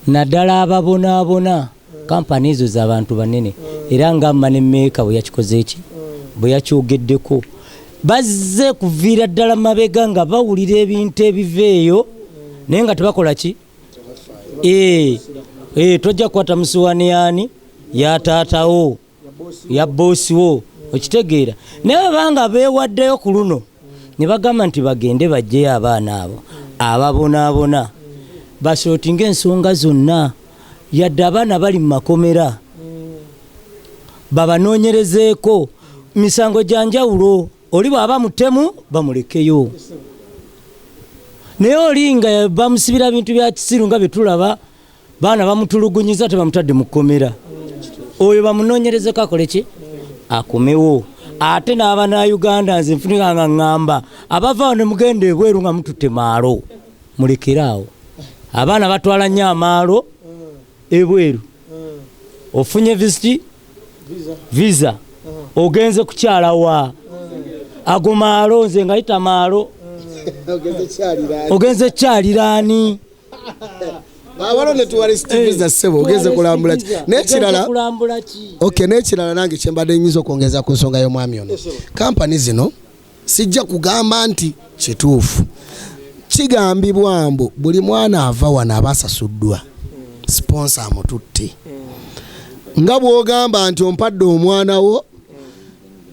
naddala ababonaabona, kampani ezo z'abantu banene, era nga money maker bwe yakikoze eki bwe yakyogeddeko, bazze kuviira ddala mabega nga bawulira ebintu ebiva eyo, naye nga tebakola ki. Eh, tojja kukwata musuwani yani ya taatawo, ya boss wo, okitegeera? Naye banga beewaddeyo ku luno ne bagamba nti bagende bajjeyo abaana abo ababonaabona, basortinga ensonga zonna, yadde abaana bali mu makomera, babanoonyerezeeko misango gya njawulo. Oli bw'aba mutemu bamulekeyo, naye oli nga bamusibira bintu bya kisiru nga byetulaba, baana bamutulugunyiza, tebamutadde mu kkomera, oyo bamunoonyerezeko akole ki, akomewo. Ate n'abanauganda nze nfunika nga ŋŋamba abava wano mugenda ebweru nga mututte maalo, mulekere awo. Abaana batwala nnyo amaalo ebweru. Ofunye visit visa, ogenze kukyala wa ago maalo, nze ngayita maalo, ogenze kyaliraani. Waliwo ne tourist visa, ssebo, ogenze kulambula ki? N'ekirala kulambula ki? Okay, n'ekirala nange kyembadde nyinza okwongeza ku nsonga y'omwami ono, kampani zino sijja kugamba nti kituufu, kigambibwa mbu buli mwana ava wano aba asasuddwa sponsor amututte, nga bw'ogamba nti ompadde omwana wo,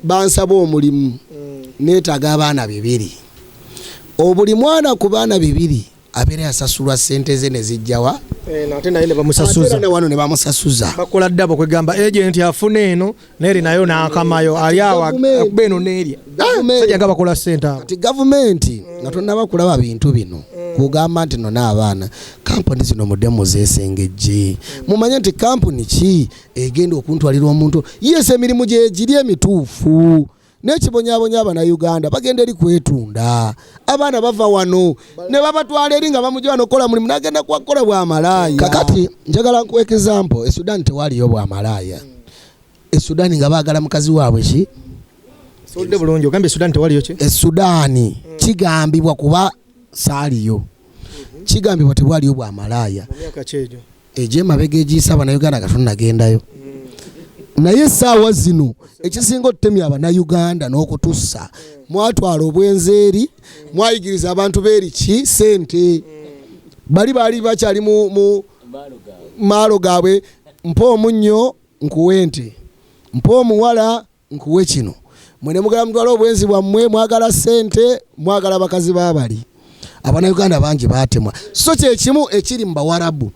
bansaba omulimu, neetaaga abaana bibiri, obuli mwana ku baana bibiri. Abeera yasasulwa sente ze ne zijjawa. Eh, ate naye ne Ate era bamusasuza. ne wano ne bamusasuza. Bakola ddabo, kwegamba agent afuna eno neeri nayo n'akamayo ali awo akuba eno neerya. Sajja nga bakola ssente abo. Kati gavumenti nga tonnaba kulaba bintu bino kugamba nti no n'abaana, kampuni zino mudde muzeesengejje, mumanye nti kampuni ki egenda okuntwalira omuntu. Yes, emirimu gyegiri emituufu n'ekibonyabonya Abannayuganda bagenda eri kwetunda. Abaana bava wano ne babatwala eri nga bamugya wano okukola mulimu, nagenda kukola bwamalaaya. Kakati njagala nkuwa example. E Sudan tewaliyo bwamalaaya. E Sudan nga baagala mukazi waabwe ki? Sowulidde bulungi, ogambye Sudan tewaliyo ki? E Sudaani kigambibwa, kuba saaliyo, kigambibwa tewaliyo bwamalaaya. Mu myaka ki egyo? Egyemabega egiyisa Abannayuganda nga tonnagendayo. Naye essaawa zino ekisinga otutemya Abannayuganda n'okutussa, mwatwala obwenzi eri, mwayigiriza abantu beeri ki sente. Bali baali bakyali mu maalo gaabwe, mpa omunnyo nkuwe ente, mpa omuwala nkuwe kino. Mwe ne mugala mutwala obwenzi bwammwe, mwagala sente, mwagala bakazi baabali. Abannayuganda bangi baatemwa. So kyekimu ekiri mu Bawarabu.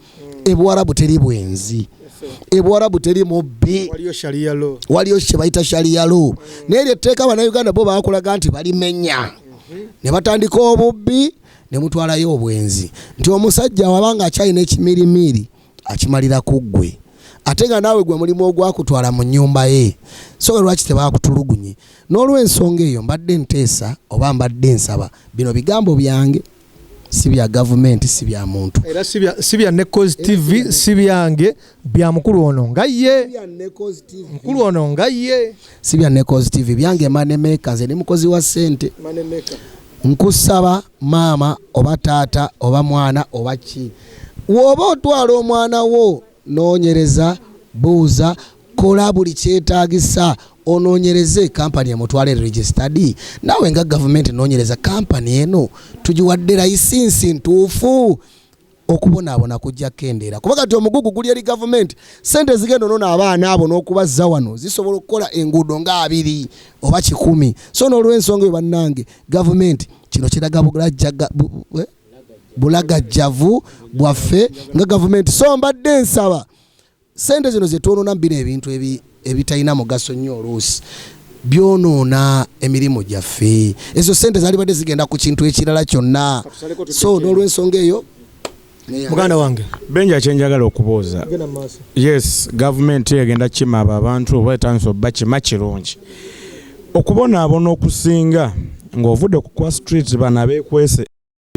Ebuwarabu teri bwenzi, Ebuwarabu teri mubbi. Waliyo sharia law. Waliyo kye bayita sharia law, naye eryo etteeka Abannayuganda bo bakulaga nti balimenya ne batandika obubbi ne mutwalayo obwenzi, nti omusajja wabanga akyalina ekimirimiri akimalira ku ggwe, ate nga naawe gwe mulimu ogwakutwala mu nnyumba ye. So lwaki tebakutulugunye? N'olw'ensonga eyo mbadde nteesa oba mbadde nsaba, bino bigambo byange, si bya gavumenti, si bya muntu. Era si bya Necoz TV, si byange, bya mukulu ono nga ye, mukulu ono nga ye. Si bya Necoz TV, byange Money Maker. Nze ndi mukozi wa ssente. Nkusaba maama oba taata oba mwana oba ki, woba otwala omwana wo, noonyereza, buuza, kola buli kyetaagisa, onoonyereze kampani emutwala eri registered. Naawe nga gavumenti noonyereza kampani eno tugiwadde layisinsi ntuufu. Okubonaabona kujja kukendeera, kuba kati omugugu guli eri gavumenti. Sente zigenda onona abaana abo n'okubazza wano zisobola okukola enguudo nga 20 oba 100. So n'olw'ensonga eyo, bannange, gavumenti kino kiraga bulagajjavu bwaffe nga gavumenti. So mbadde nsaba sente zino zetwonoona mu bino ebintu ebitalina mugaso nnyo, oluusi byonoona emirimu gyaffe. Ezo sente zalibadde zigenda ku kintu ekirala kyonna. So n'olw'ensonga eyo. Muganda wange. Benja, kyenjagala okubuuza, yes, gavumenti egenda kima abo abantu oba etandise obakima, kirungi. Okubonaabona okusinga ng'ovudde ku kwa street, bano abeekwese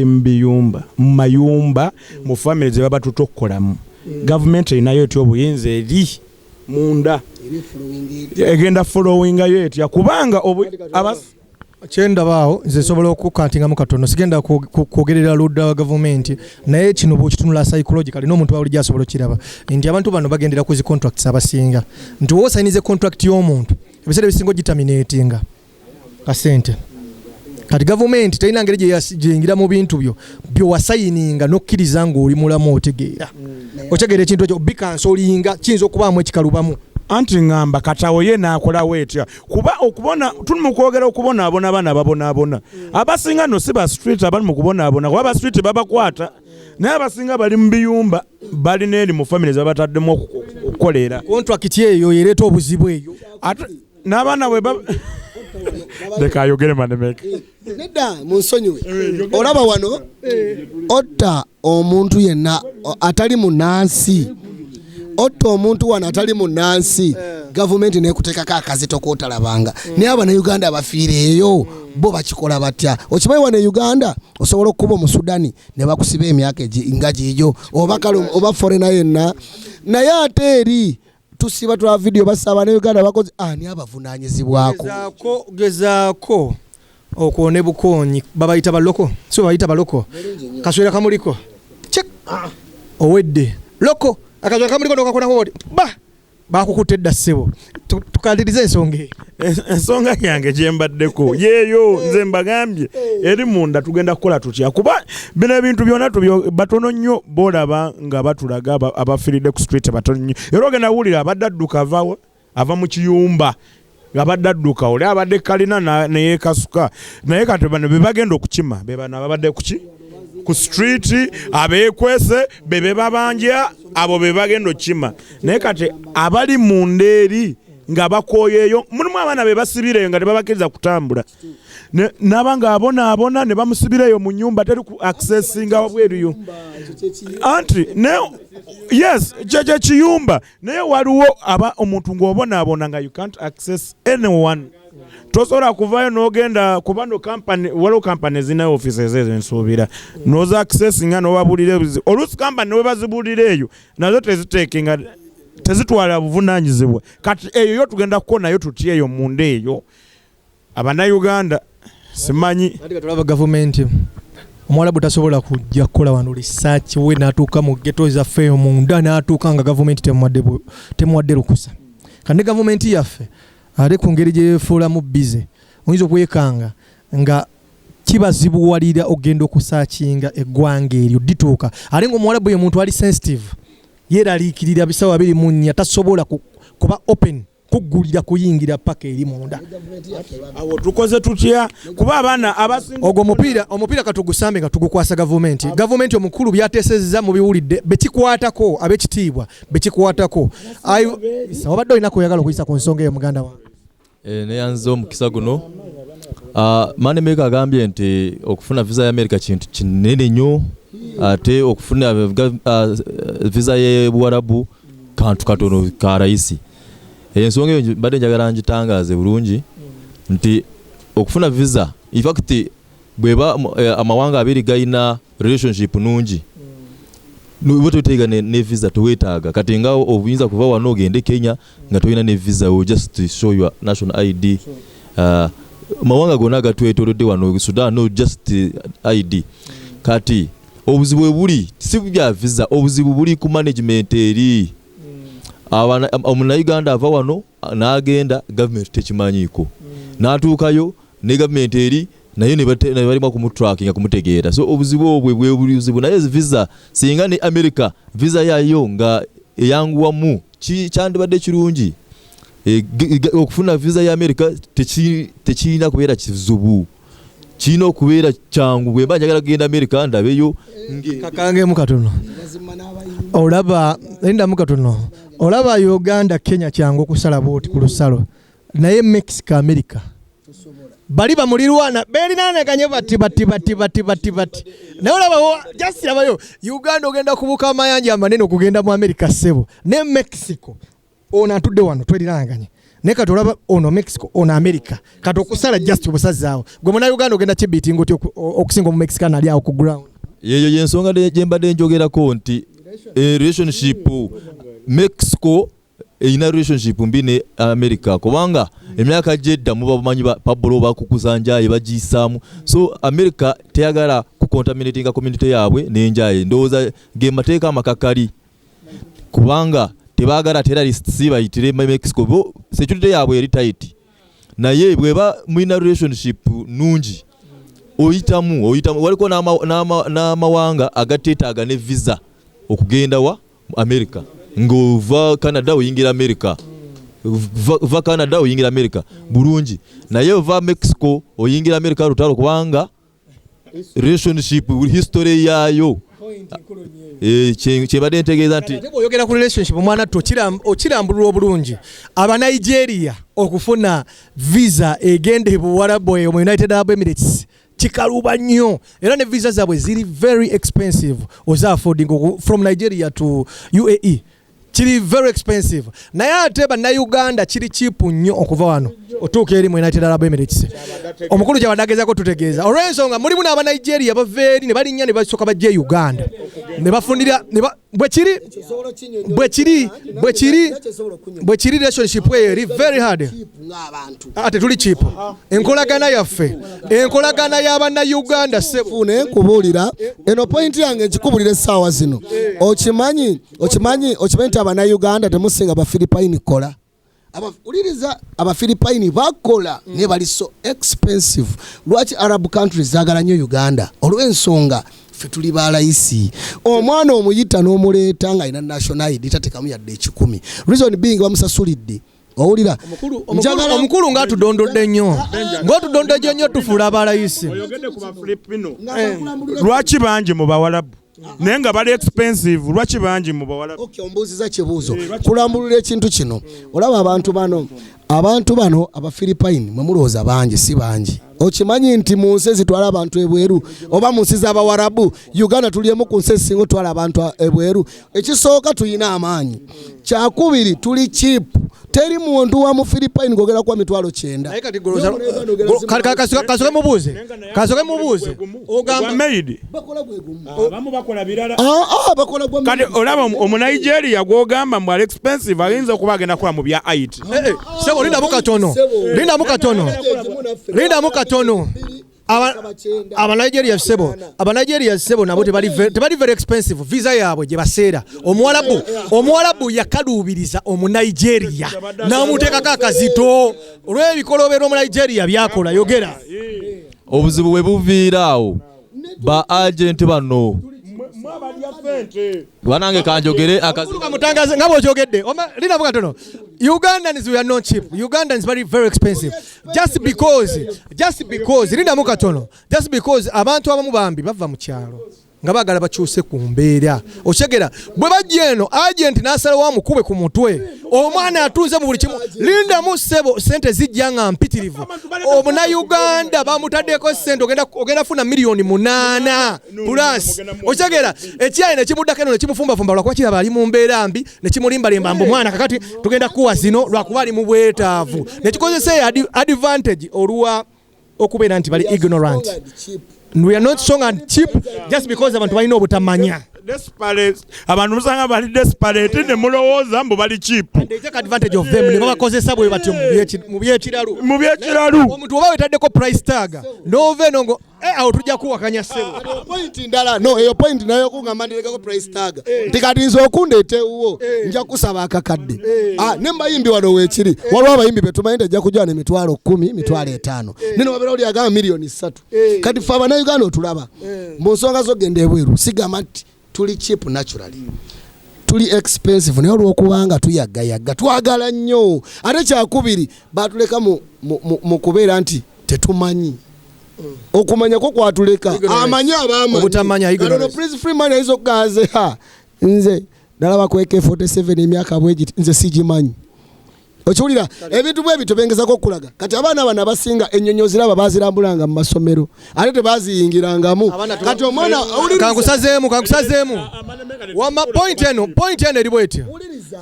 mu biyumba, mu mayumba, mu family ze baba tutokolamu, gavumenti erinayo etya obuyinza eri munda? Egenda followingayo etya? Kubanga Kyendabaawo nze nsobola okukantingamu katono, sigenda kwogerera ludda wa gavumenti, naye kino bwokitunula psychologically n'omuntu bulijjo asobola okiraba nti abantu bano bagendera ku zi contracts abasinga, nti woba osayiniza contract y'omuntu, ebiseera ebisinga ogiterminatinga kasente. Kati gavumenti terina ngeri gyeyingira mu bintu byo byowasayininga n'okkiriza ng'oli mulamu. Otegeera, otegeera ekintu ekyo bikansolinga kiyinza okubaamu ekikalubamu. Anti ŋŋamba katawo ye n'akolawo etya? Kuba okubona tuli mu kwogera okubonaabona, abaana babonaabona. Abasinga no si ba street abali mu kubonaabona, kuba ba street babakwata, naye abasinga bali mu biyumba, balina eri mu family zebabataddemu okukolera. Contract eyo ereeta obuzibu eyo. Ate n'abaana bwe leka ayogere manemeka. Nedda, munsonyiwe. Olaba wano otta omuntu yenna atali munansi, otta omuntu wano atali munansi, gavumenti nekuteekako akazito kotalabanga. Naye Abanauganda bafiireeyo bo bakikola batya? Okimanyi wano e Uganda osobola okukuba Omusudani ne bakusiba emyaka nga giijo, oba kale oba foreigner yenna, naye ate eri tusiba twa vidiyo bassa Abanauganda bakoze ani abavunanyizibwako? Gezaako, gezaako okwo ne bukonyi babayita baloko, si babayita baloko? Kaswera kamuliko Check. Owedde loko akaswera kamuliko nokakonako oti ba bakukutte dda. Ssebo, tukalirize ensonga eyo. Ensonga yange gyembaddeko yeeyo, nze mbagambye eri munda tugenda kukola tutya? Kuba bino ebintu byonna batono nnyo boolaba nga batulaga abafiiridde ku street, batono nnyo. Era ogenda wulira abadde adduka avawo, ava mu kiyumba, abadde adduka, oli abadde kalina neyeekasuka. Naye kati bano be bagenda okukima be bano ababadde kuki. Ku street abeekwese bebe babanja, abo be bagenda okukima. Naye kati abali munda eri nga bakooyeeyo, mulimu abaana be basibireyo nga tebabakkiriza kutambula. Naba nga abonaabona ne bamusibireyo mu nyumba, teri ku accessinga wabweruyo. Anti ne yes, kyekyo ekiyumba, naye waliwo aba omuntu ng'obonaabona nga you can't access anyone, tosobola kuvayo n'ogenda kuba no company. Waliwo company ezirina offices ezo ensuubira noza accessinga n'obabuulira ebizibu. Oluusi company ne bazibuulira eyo nazo teziteekinga, tezitwala buvunaanyizibwa. Kati eyo yo tugenda kukonayo tutya eyo munda eyo Abannayuganda? Simanyi. Ate katulaba gavumenti, Omuwalabu tasobola kujja kukola wano research we n'atuuka mu ghetto zaffe eyo munda, n'atuuka nga gavumenti temuwadde lukusa. Kandi ne gavumenti yaffe ate ku ngeri gye yeefuulamu busy, oyinza okwekanga nga kibazibuwalira okugenda okusearchinga eggwanga eryo dituuka, ate ng'Omuwalabu ye muntu ali sensitive, yeeraliikirira bisawo 24, tasobola kuba open kuggulira kuyingira paka eri munda. Awo tukoze tutya? Kuba abaana abasinga Ogwo omupiira katugusambe nga tugukwasa gavumenti. Gavumenti, omukulu byateesezza mubiwulidde, bekikwatako, ab'ekitiibwa bekikwatako. Wabadde olina kweyagala okuyisa ku nsonga eyo, muganda wange. Neyanziza omukisa guno. Moneymaker agambye nti okufuna visa ya America kintu kinene nnyo, ate okufuna visa y'Ebuwarabu kantu katono ka rahisi. Ensonga eyo mbadde njagala ngitangaaze bulungi nti okufuna visa, in fact, bweba amawanga abiri galina relationship nungi, oba toteega ne visa teweetaaga. Kati nga oyinza kuva wano ogende Kenya nga tolina ne visa, you just show your national ID. Mawanga gonna gatwetoolodde wano, Sudan, no just ID. Kati obuzibu bwe buli si bya visa, obuzibu buli ku management eri. Omunnayuganda ava wano n'agenda, gavumenti tekimanyiiko, n'atuukayo ne gavumenti eri naye ne balima kumutrackinga, kumutegeera. So obuzibu obwo bwe buzibu. Naye visa, singa ne America visa yayo nga eyanguwamu, kyandibadde kirungi. Okufuna visa ya America tekirina kubeera kizibu, kirina okubeera kyangu. Bwe mba njagala kugenda America ndabeyo. Kakangemu katono, olaba endamu katono, olaba Uganda Kenya kyangu okusala bwoti ku lusalo, naye Mexico America bali bamulirwana berinaanaganye bati bati bati bati bati bati. Naye olaba just labayo Uganda, ogenda kubuka amayanja amanene okugenda mu America, ssebo. Ne Mexico ono atudde wano tweriranganye, naye kati olaba ono Mexico, ono America. Kati okusala just obusazi awo, gwe Munauganda ogenda kibiitinga otya okusinga Omumexican ali awo ku ground? Yeyo yensonga gye mbadde njogerako nti relationship, Mexico erina relationship mbi ne America, kubanga emyaka gyedda muba bumanyi Pablo bakukuza njaye bagiyisaamu. So America teyagala kucontaminatinga community yaabwe n'enjaye. Ndowooza ge mateeka amakakali, kubanga tebaagala terrorists bayitire mu Mexico. Bo security yaabwe eri tight, naye bweba mulina relationship nungi, oyitamu, oyitamu. Waliko n'amawanga agateetaaga ne visa okugenda wa mu America, ng'ova Canada oyingira America, va Canada oyingira America bulungi, naye ova Mexico oyingira America lutalo, kubanga relationship history yaayo. Kyebadde ntegeeza nti Ate bw'oyogera ku relationship, omwana tto okirambulula obulungi. Abanigeria okufuna visa egenda ebuwarabu eyo mu United Arab Emirates kikaluba nnyo, era ne visa zaabwe ziri very expensive. Oza affording from Nigeria to UAE kiri very expensive, naye ate Bannayuganda kiri cheap nnyo okuva wano otuuka eri mu United Arab Emirates. Omukulu kyabadde agezaako tutegeeza, olw'ensonga mulimu n'Abanigeria bava eri ne balinnya ne basooka bajja e Uganda ne bafunira bwe kiri bwe kiri bwe kiri bwe kiri. Relationship eyo eri very hard. Ate tuli cheap, enkolagana yaffe, enkolagana y'Abannayuganda, ssebo. Naye nkubuulira eno point yange, nkikubulira essaawa zino. Okimanyi nti Abannayuganda temusinga Bafilipayini kola? Wuliriza, Abafilipayini bakola naye bali so expensive. Lwaki Arab countries zaagala nnyo Uganda? Olw'ensonga ffe tuli balayisi. Omwana omuyita n'omuleeta ng'alina national ID, tatekamu yadde 100, reason being bamusasulidde. Owulira? Omukulu ng'atudondodde nnyo, ng'otudondodde nnyo, tufuula abalayisi. Oyogedde ku Bafilipino. Lwaki bangi mu Bawalabu naye nga bali expensive? Lwaki bangi mu Bawalabu? Okay, ombuuziza kibuuzo kulambulula ekintu kino. Olaba abantu bano Abafilipayini mwe mulowooza bangi, si bangi. Okimanyi nti mu nsi ezitwala abantu ebweru oba mu nsi z'Abawarabu, Uganda tulyemu ku nsi ezisinga otwala abantu ebweru. Ekisooka, tulina amaanyi. Kyakubiri, tuli cheap. Teri muntu wa mu Philipine gogera kuwa 90,000. Naye kati kasoke mubuuze ogamba maid. Bakola gwe gumu. Abamu bakola birala. Ah, ah, bakola gwa Kati olaba Omunigeria gwogamba mbu ali expensive ayinza okuba agenda kukola mu bya IT. Eh, eh, sebo, lindamu katono, lindamu katono, lindamu katono. Abanigeria sebo, Abanigeria sebo, nabo tebali very expensive. Visa yaabwe gye baseera Omuwalabu, Omuwalabu yakaluubiriza Omunigeria n'amuteekako akazito olw'ebikolobero Omunigeria byakola. Yogera. Obuzibu bwe buviira awo, ba agenti bano banange, kanjogere akazi. Mutangaze nga bw'okyogedde. Lindamu katono. Ugandans, we are not cheap. Ugandans very very expensive just because, lindamu katono, just because abantu abamu bambi bava mu kyalo nga baagala bakyuse ku mbeera. Okyegera bwe bajja eno, agent n'asalawo amukube ku mutwe, omwana atunze mu buli kimu. Lindamu ssebo, sente zijja nga mpitirivu. Omunauganda bamutaddeko sente, ogenda funa 8 miliyoni plus. Okyegera ekyayi nekimuddako eno nekimufumbafumba lwakuba kiraba ali mu mbeera mbi, nekimulimbalimba mbu mwana kakati tugenda kuwa zino lwakuba ali mu bwetaavu, nekikozesa eyo advantage olwa okubeera nti bali ignorant. We are not strong and cheap just because abantu balina obutamanya. Desperate. Abantu musanga bali desperate ne mulowooza mbu bali cheap. They take advantage of them ne babakozesa bwe batyo mu byekiralu. Mu byekiralu. Omuntu oba wetaddeko price tag n'ova eno ngo awo tujja kuwakanya ssebo. Point ndala, no, eyo point nayo kugamba ndirekako price tag nti kati nze okundeeta ewuwo nja kusaba akakadde. Ah, ne mubayimbi wano weekiri, waliwo abayimbi betumanyi nti ajja kujja 10,000, 50,000, nene wabeera oli agamba 3 miliyoni. Kati ffe Abannayuganda otulaba mu nsonga zogenda ebweru, sigamba nti tuli cheap. Naturally tuli expensive, naye olwokubanga tuyagayagga twagala nnyo. Ate kyakubiri, batuleka mu kubeera nti tetumanyi. Okumanya ko kwatuleka. Ignorance. Amanyi abamanyi. Obutamanya, ignorance. Kano Prince Freeman ayinza okugaze, ha, nze nalaba ku AK47 emyaka bwegiti, nze sigimanyi. Okiwulira? Ebintu bwe bityo bengezako okulaga. Kati abaana bano abasinga ennyonyi oziraba bazirambulanga mu masomero, ate tebaziyingirangamu. Kati omwana awuliriza. Kankusazeemu, kankusazeemu. Wama point eno eri bwetyo.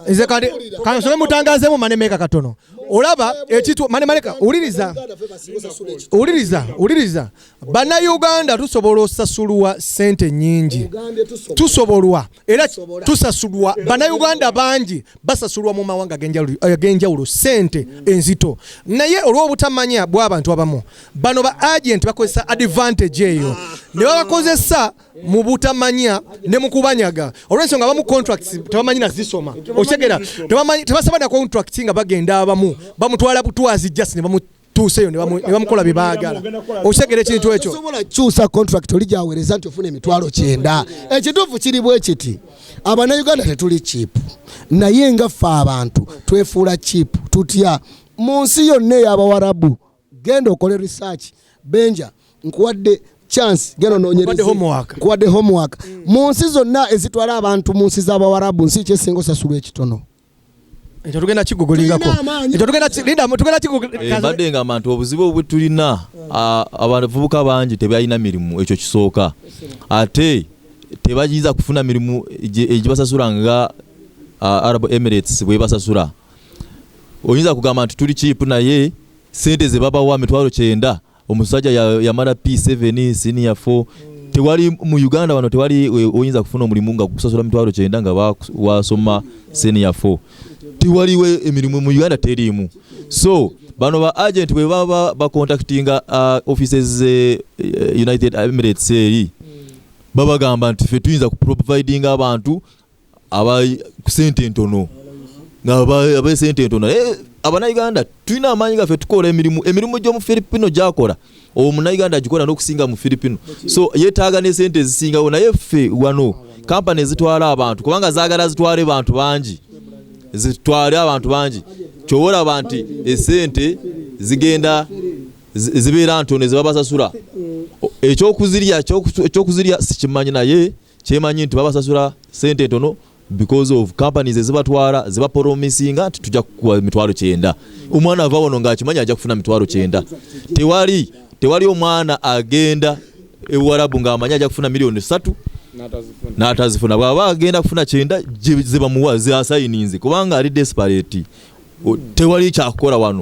Nze kati kansome mutangazeemu manemeka katono. Olaba ekitu manemaleka, wuliriza, wuliriza, wuliriza. Bannayuganda tusobola osasulwa sente nnyingi, tusobolwa era tusasulwa. Bannayuganda bangi basasulwa mu mawanga ag'enjawulo sente enzito, naye olw'obutamanya bw'abantu abamu, bano ba agent bakozesa advantage eyo ne babakozesa mu butamanya ne mu kubanyaga, olw'ensonga abamu contracts tebamanyi nazisoma. Okitegera? Tebasaba na contracts nga bagenda. Abamu bamutwala butwazi just ne bamutuuseyo ne bamukola bye baagala. Okitegera ekintu ekyo? Tosobola kukyusa contract oli gyaweereza nti ofuna 90,000. Ekituufu kiri bwe kiti: Abannayuganda tetuli cheap, naye nga ffe abantu twefuula cheap. Tutya? Mu nsi yonna ey'Abawarabu, genda okole research. Benja, nkuwadde chance, genda onoonyereze. Nkuwadde homework. Nkuwadde homework. Mu nsi zonna ezitwala abantu mu nsi z'Abawarabu, nsi ki esinga osasulwa ekitono? Ekyo tugenda kigugulingako. Tulina amaanyi. Ekyo tugenda linda, tugenda Mbadde ngamba nti obuzibu bwe tulina, abavubuka bangi tebalina mirimu. Ekyo kisooka. Ate tebayinza kufuna mirimu egibasasula nga Arab Emirates bwebasasula. Oyinza kugamba nti tuli cheap, naye sente ze babawa 90,000, omusajja yamala P7, senior 4. Tewali mu Uganda wano, tewali oyinza kufuna omulimu nga gusasula 90,000 nga wasoma senior 4. Tewaliwo emirimu mu Uganda, teriimu. So bano ba agent bwe baba bacontactinga offices ze United Emirates eri, babagamba nti ffe tuyinza kuprovidinga abantu aba ku sente entono, abesente entono. Naye Abannayuganda tulina amaanyi gaffe, tukola emirimu. Emirimu gy'omu Filipino gyakola, Omunnayuganda agikola n'okusinga mu Filipino, so yeetaaga ne sente ezisingawo. Naye ffe wano kampani ezitwala abantu, kubanga zaagala zitwale bantu bangi, zitwale abantu bangi. Kyoba olaba nti esente zigenda zibeera ntono ezebabasasula. Ekyokuzirya sikimanyi, naye kyemanyi nti babasasula sente ntono because of companies ezibatwala zibapromisinga nti tujja kukuwa 90,000. Omwana ava wano ng'akimanyi ajja kufuna 90,000. Tewali omwana agenda ewarabu ng'amanyi ajja kufuna 3 million n'atazifuna. Bw'aba agenda kufuna 90 zebamuwa zasayininze kubanga ali desperate. Tewali kyakukola wano.